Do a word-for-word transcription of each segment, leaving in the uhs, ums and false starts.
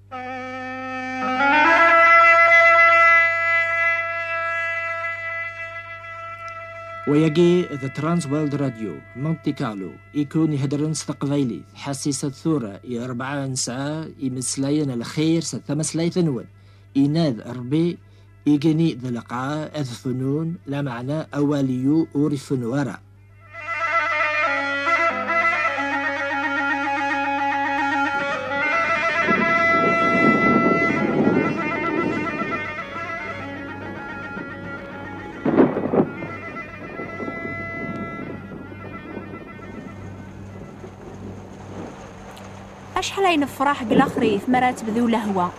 Wayagi d Trans World Radio, Monte Carlo, i kun iheddren s teqbaylit, ḥassisat tura i rebɛa n ssaɛa imeslayen lxir s tamaslayt-nwen. Inad Rebbi, igenni d lqaɛa ad fnun, lameɛna awal-iw ur ifennu ara. Acḥal ay nefṛeḥ deg laxrit mi ara tebdu lehwa.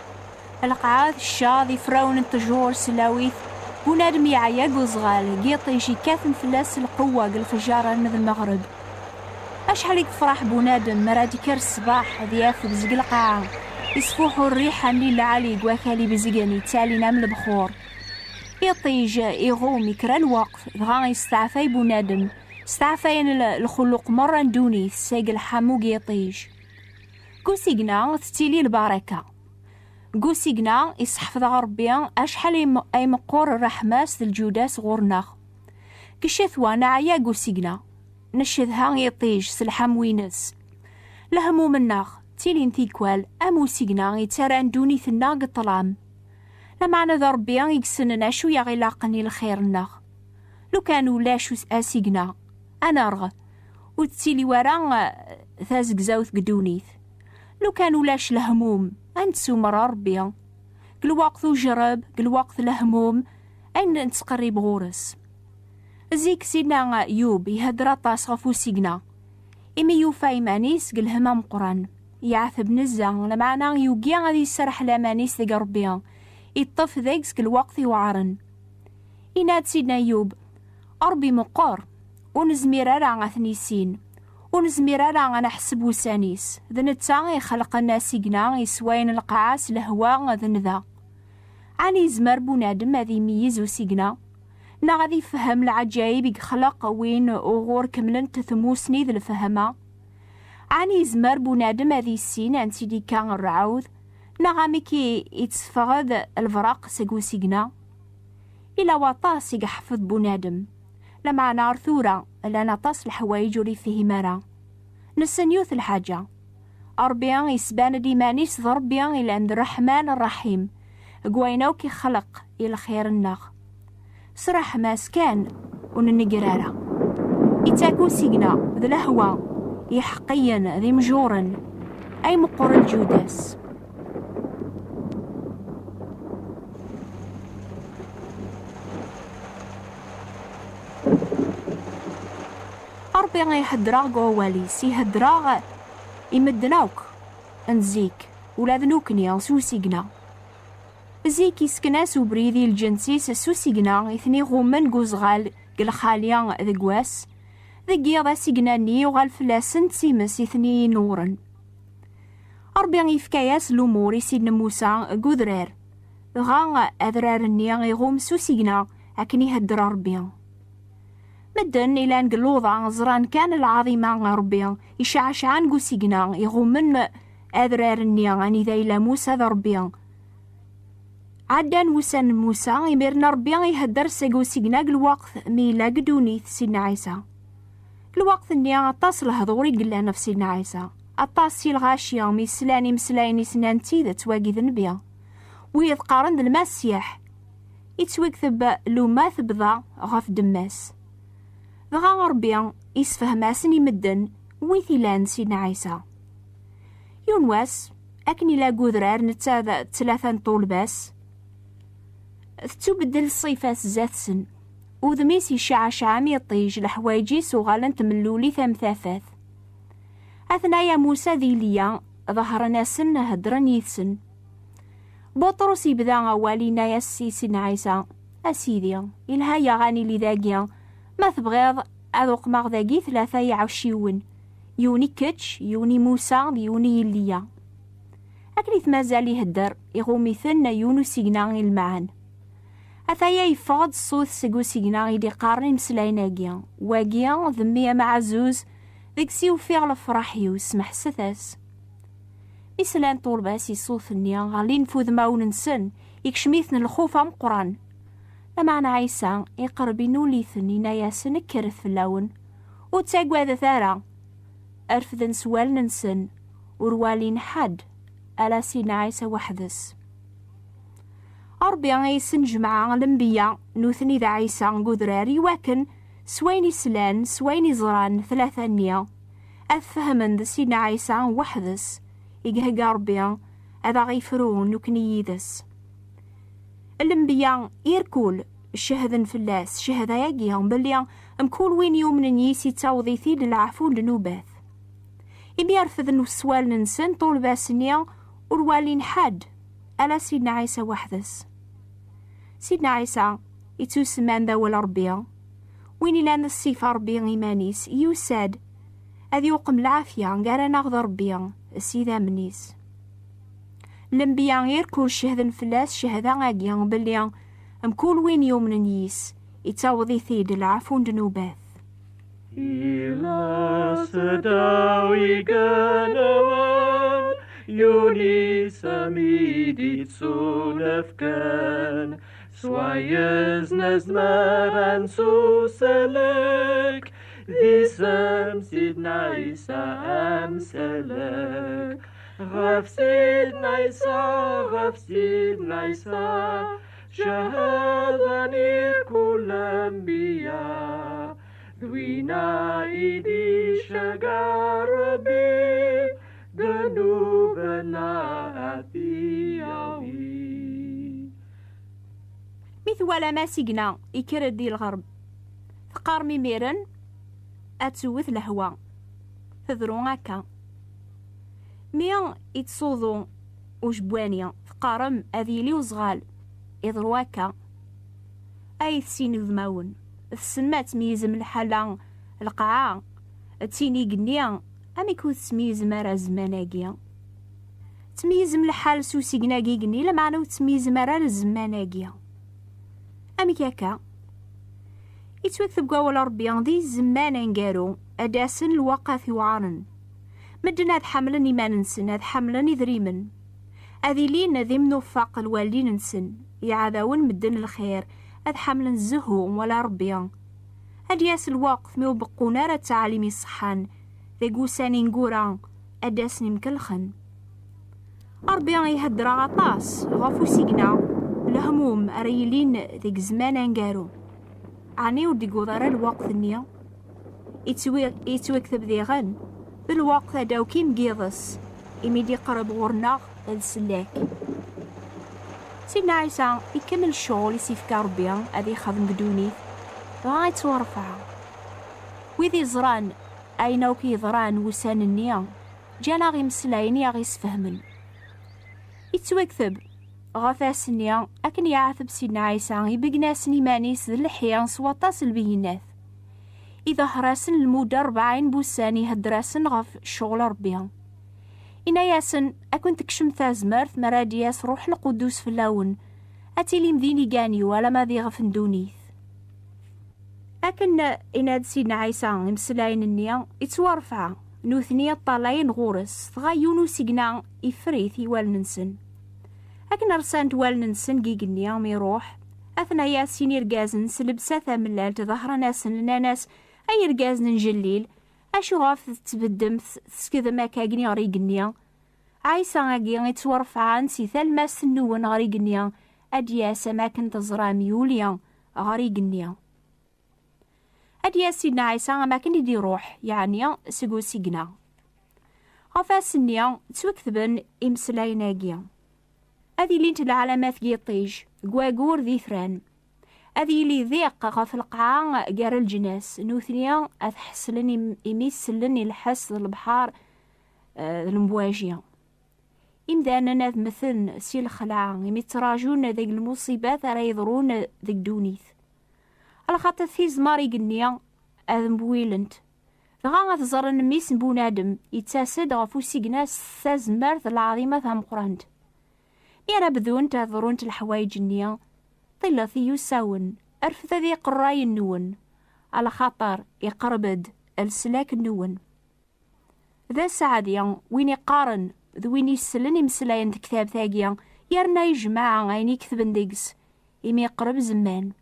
Lqaɛa teccaḍ, ifrawen n ttjur s llawit, bunadem yeɛya deg uẓɣal, deg yiṭij yekkaten fell-as lqewwa deg lefjer arma d lmeɣreb. Acḥal i yefṛeḥ bunadem mi ara d-ikker ṣṣbeḥ ad yaf deg lqaɛa, isfuḥu rriḥa-nni lɛali deg wakal ibezgen yettalin am lebxur. Iṭij iɣum i kra lweqt, dɣa yesteɛfay bunadem, steɛfayen l-, lxuluq merra n ddunit, seg lḥamu deg yiṭij. Deg usigna tettili lbaraka. Deg usigna iseḥfeḍ-aɣ Ṛebbi acḥal ay m-, ay meqqer ṛṛeḥma-s d lǧuda-s ɣur-neɣ. Deg ccetwa neɛya deg usigna, ncedha iṭij s lḥamu-ines. Lehmum-nneɣ ttilin tikwal am usigna yettarran ddunit-nneɣ deg ṭṭlam. Lameɛna d Ṛebbi i yessnen acu i aɣ-ilaqen i lxir-nneɣ. Lukan ulac us-, asigna, ad nerɣ, ur tettili wara, eh, tazegzawt deg ddunit. Lukan ulac lehmum, ad nettumer Ṛebbi. Deg lweqt ujerreb, deg lweqt lehmum, ad nettqerrib ɣur-s. Zik Sidna Yub ihedder aṭas ɣef usigna. Imi yufa iman-is deg lhemm ameqqran, yeɛteb nezzeh, lameɛna yugi ad iserreḥ laman-is deg Ṛebbi, iṭṭef deg-s deg lweqt iweɛṛen. Yenna-d Sidna Yub, Ṛebbi meqqer, ur nezmir ara ad t-nissin, ur nezmir ara ad neḥseb ussan-is. D netta i ixelqen asigna, iswayen lqaɛa s lehwa d nnda. Ɛni yezmer bunadem ad imeyyez usigna? Neɣ ad ifhem leɛǧayeb i yexleq win uɣur kemmlent tmusni d lfehma? Ɛni yezmer bunadem ad issin ansi d-ikka rrɛud? Neɣ amek i, i tteffeɣ-d lbraq seg usigna? Ila waṭas i yeḥfeḍ bunadem. Lameɛna ar tura, llan aṭas leḥwayeǧ ur ifhim ara. Nessen yiwet lḥaǧa. Ṛebbi isban-d iman-is d Ṛebbi ilan d Ṛṛeḥman Ṛṛaḥim, deg wayen akk ixleq i lxir-nneɣ. S ṛṛeḥma-s kan ur nenniger ara. Ittak usigna d lehwa i iḥeqqiyen d imjuren ay meqqer lǧuda-s. Ṛebbi ihedder-aɣ deg wawal-is, ihedder-aɣ i medden akk n zik, ula d nukni s usigna. Zik isken-as ubrid i lǧens-is s usigna i ten-iɣummen deg uzɣal, deg lxali, deg wass, deg yiḍ asigna-nni yuɣal fell-asen d times i ten-inuren. Ṛebbi yefka-yas lumuṛ i Sidna Musa deg udrar, dɣa adrar-nni iɣumm s usigna akken ihedder Ṛebbi. Medden ilan deg luḍa ẓran kan lɛaḍima n Ṛebbi iceɛceɛen deg usigna iɣummen adrar-nni anida yella Musa d Ṛebbi. Ɛeddan wussan n Musa, imiren Ṛebbi ihedder seg usigna deg lweqt mi yella deg ddunit Sidna Ɛisa. Deg lweqt-nni aṭas lehdur i yellan ɣef Sidna Ɛisa. Aṭas si lɣaci mi slan imeslayen-is nnan d tidet wagi d nnbi. Wid qqaren d Lmasiḥ. Ittwikteb luma tebḍa ɣef ddemma-s. Dɣa Ṛebbi isefhem-asen i medden wi t-ilan Sidna Ɛisa. Yiwen wass, akken ila deg udrar netta d tlata n ṭṭulba-s, tettubeddel ṣṣifa-s zdat-sen. Udem-is iceɛceɛ am iṭij, leḥwayeǧ-is uɣalent mellulit am tafat. Atnaya Musa d Iliya ḍehren-asen, heddren yid-sen. Buṭrus ibda awal, inna-yas i Sidna Ɛisa, A Sidi, ilha-yaɣ ad nili dagi, ma tebɣiḍ ad uqmeɣ dagi tlata iɛucciwen, yiwen i kečč, yiwen i Musa, d yiwen i Iliya. Akken i t-mazal ihedder, iɣumm-iten yiwen usigna ilemmɛen. Ataya yeffeɣ-d ṣṣut seg usigna i d-iqqaren imeslayen-agi, Wagi d mmi amaɛzuz, deg-s i ufiɣ lefraḥ-iw, smeḥset-as. Mi slan ṭṭulba-s i ṣṣut-nni, ɣellin f udmawen-nsen, ikcem-iten lxuf ameqqran. Lameɛna Ɛisa iqerreb inul-iten, yenna-yasen: "Kkret fell-awen, ur ttagadet ara." Refden s wallen-nsen, ur walin ḥedd, ala Sidna Ɛisa weḥd-s. Ṛebbi yessenjmeɛ lenbiya, nutni d Ɛisa deg udrar, iwakken s wayen i slan, s wayen i ẓran tlata-nni, ad fehmen d Sidna Ɛisa weḥd-s i ihegga Ṛebbi ad aɣ-ifru nekkni yid-s. Lenbiya irkul cehden fell-as ccehda-agi belli mkul win yumnen yis yettaweḍ-it-id leɛfu n ddnubat. Imi refden s wallen-nsen ṭṭulba-s-nni, ur walin ḥedd, ala Sidna Ɛisa weḥd-s. Sidna Ɛisa ittusemman d awal Ṛebbi, win ilan d ṣṣifa Ṛebbi iman-is, yusa-d ad yuqem lɛafya gar-aneɣ d Ṛebbi s idammen-is. Lenbiya irkul cehden fell-as ccehda-agi belli mkul win yumnen yis, ittaweḍ-it-id leɛfu n ddnubat. Ila sedaw iganwan, Yunis amidi tsunefken, swayez nezmer ad nsuselek, d isem Sidna Ɛisa amselek. Ɣef Sidna Ɛisa, ɣef Sidna Ɛisa, cehden irkul lenbiya, d winna i d-iceggeɛ Ṛebbi, ddnub-nneɣ ad t-yawi. Mi twalam asigna ikker-d i lɣerb, teqqarem imiren ad tewwet lehwa, tedru akka. Mi ittṣuḍu ujebbani, teqqarem ad yili uzɣal, iḍru akka. Ay tessin udmawen, tessnem ad tmeyyzem lḥala, lqaɛa, d tin igenni, amek ur tettmeyyzem ara zzman-agi? Tmeyyzem lḥal s usigna-agi igenni, lameɛna ur tettmeyyzem ara zzman-agi. Amek akka? Ittwakteb deg wawal Ṛebbi di zzman aneggaru, ad d-asen lwaqat iweɛṛen. Medden ad ḥemmlen iman-nsen, ad ḥemmlen idrimen. Ad ilin d imnufaq lwaldin-nsen, iɛdawen medden lxir, ad ḥemmlen zzhu wala Ṛebbi. Ad d-yas lweqt mi ur beqqun ara ttaɛlim iṣeḥḥan, deg wussan ineggura ad d-asen imkelxen. Ṛebbi ihedder-aɣ aṭas ɣef usigna, lehmum ara yilin deg zzman aneggaru. Ɛni ur d-yewweḍ ara lweqt-nni? Ittwi-, ittwakteb diɣen, d lweqt ad d-awkim deg yiḍes, imi d-iqerreb ɣur-neɣ d sellak. Sidna Ɛisa ikemmel ccɣel i s-ifka Ṛebbi ad ixdem deg ddunit, dɣa ittwarfeɛ. Wid iẓran ayen akk yeḍran wussan-nni, ǧǧan-aɣ imeslayen i aɣ-isfehmen. Ittwakteb ɣef ass-nni akken iɛateb Sidna Ɛisa ibeggen-asen iman-is d leḥya s waṭas n lbeyyinat. Iḍehher-asen lmudda rebɛin n wussan, ihedder-asen ɣef ccɣel Ṛebbi. Inna-yasen: "Ad ken-tekcem tazmert mi ara d-yas Ṛuḥ Lqudus fell-awen, ad tilim d inigani-w alamma d ixef n ddunit." Akken inna-d Sidna Ɛisa imeslayen-nni, ittwarfeɛ, nutni ṭṭalayen ɣur-s, dɣa yiwen usigna iffer-it i wallen-nsen. Akken rsant wallen-nsen deg igenni mi iṛuḥ, atna-yas sin irgazen s llebsa tamellalt ḍehren-asen, nnan-as: "Ay irgazen n Jellil, acu ɣef tettbeddemt, teskedem akkagni ɣer igenni?" Ɛisa-agi ittwarfɛen si talmast-nwen ɣer igenni, ad d-yas am akken teẓram yuli ɣer igenni. Ad d-yas Sidna Ɛisa am akken i d-iruḥ, yeɛni seg usigna. Ɣef ass-nni ttwaketben imeslayen-agi. Ad ilint lɛalamat deg yiṭij, deg wagur, d itran. Ad yili diq ɣef lqaɛa gar leǧnas, nutni ad ḥeslen im-, imi sellen i lḥess d lebḥer, eh, d lemwaji. Imdanen ad mmten si lexla, imi ttrajun deg lmuṣibat ara yeḍrun deg ddunit. Alaxaṭer tizmar igenni ad mbwilent. Dɣa ad ẓren Mmi-s n Bunadem yettas-d ɣef usigna s tazmert d lɛaḍima tameqqrant. Mi ara bdunt ad ḍrunt leḥwayeǧ-nni, ṭilet i yiwsawen, refdet iqerray-nwen, alaxaṭer iqerreb-d leslak-nwen. D aseɛdi win iqqaren: d win yesslen imeslayen n tektabt-agi, yerna yejmeɛ ayen i ketben deg-s, imi yeqreb zzman.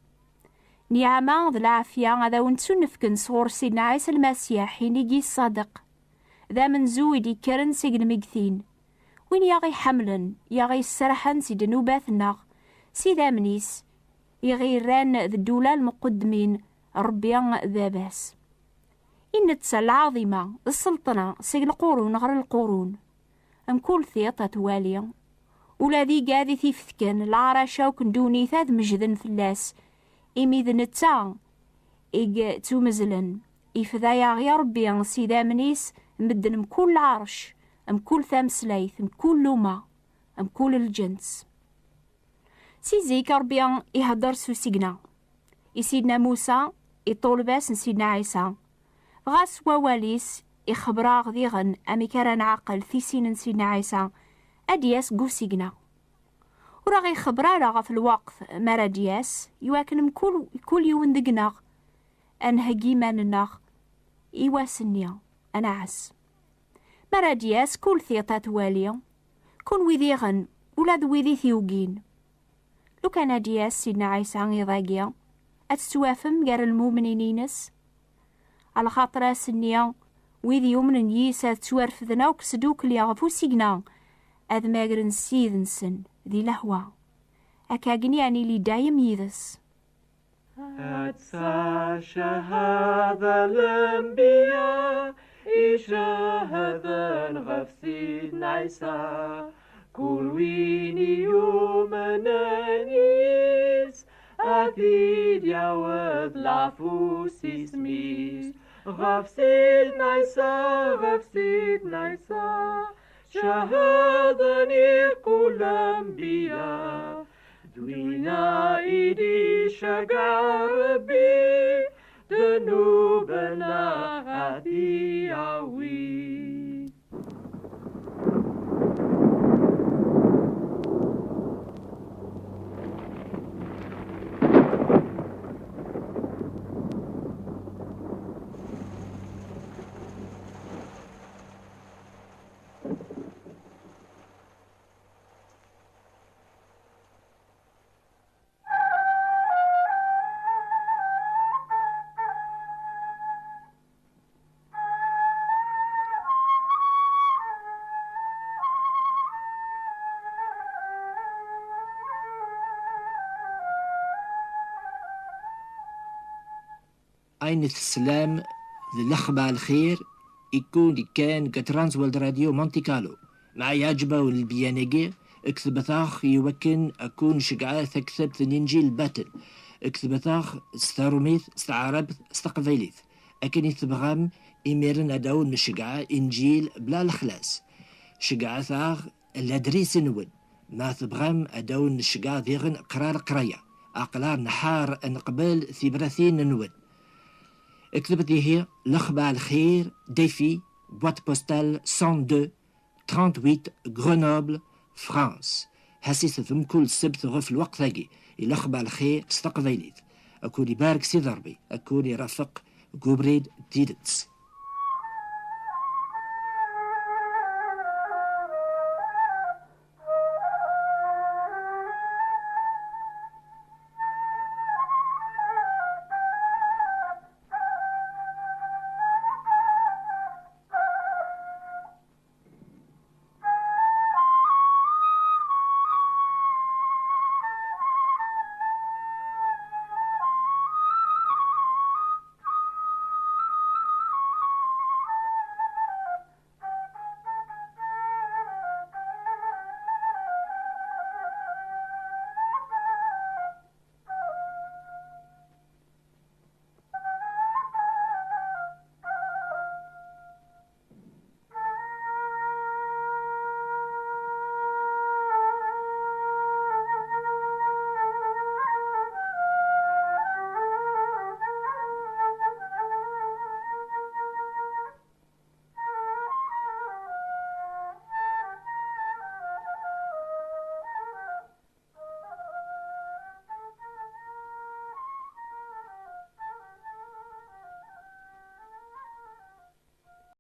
Nniɛma d lɛafya ad awen-ttunefken sɣur Sidna Ɛisa Lmasiḥ, inig i ṣṣadeq, d amenzu i d-ikkren seg lmegtin, win i aɣ-iḥemmlen, i aɣ-yesserḥen si ddnubat-nneɣ, s idammen-is, i ɣ-irran d ddula lmuqeddmin Ṛebbi d Baba-s. I netta lɛaḍima d sselṭna seg lqurun ɣer lqurun, mkul tiṭ ad twali, ula d igad i t-ifetken leɛrac akk n ddunit ad mejden fell-as, imi d netta i yettumezlen. Ifda-yaɣ i Ṛebbi s idammen-is medden mkul lɛerc, mkul tameslayt, mkul luma, mkul lǧens. Si zik Ṛebbi ihedder s usigna. I Sidna Musa, iṭuleb-as n Sidna Ɛisa. Dɣa s wawal-is, ixebber-aɣ diɣen amek ara nɛaqel tisin n Sidna Ɛisa, ad d-yas deg usigna. Ur aɣ-ixebber ara ɣef lweqt mi ara d-yas, iwakken mkul, kul yiwen deg-neɣ ad nheggi iman-nneɣ i wass-nni, ad nɛass. Mi ara d-yas, kul tiṭ ad twali, kunwi diɣen, ula d wid i t-yugin. Lukan ad d-yas Sidna Ɛisa iḍ-agi, ad tettwafem gar lmumnin-ines? Lxaṭer ass-nni, wid yumnen yis ad ttwarefden akk sdukli ɣef usigna, ad magren Ssid-nsen di lehwa. Akkagni ad nili dayem yid-s. Atta cahada lenbiya icahaden ɣef Sidna Ɛisa, kul win i yumnen yis ad t-id-yawed leɛfu s isem-is. Ɣef Sidna Ɛisa, ɣef Sidna Ɛisa, cahaden i kul lenbiya. D winna i d-iceggeɛ Ṛebbi, ddnub-nneɣ ad t-yawi. Ayen teslam d Lexbar Lxir, ikkun kan deg Trans World Radio Monte Carlo. Ma iɛǧeb-awen lbiyan-agi, ketbet-aɣ i wakken ad kun-nceggeɛ taktabt n Inǧil Batel. Ketbet-aɣ s tarumit, s taɛrabt, s teqbaylit. Akken i tebɣam, imiren ad awen-nceggeɛ Inǧil bla lexlas. Ceggɛet-aɣ ladris-nwen. Ma tebɣam ad awen-nceggeɛ diɣen qrar qraya, aql-aɣ nḥar ad neqbel tibratin-nwen. Ketbet ihi Lexbar Lxir, défi, boîte postale cent deux, trente-huit, Grenoble, France. Ḥasit d mkul ssebt ɣef lweqt-agi i Lexbar Lxir s teqbaylit. Ad kun-ibarek Sidi Ṛebbi, ad kun-irafeq deg ubrid n tidet.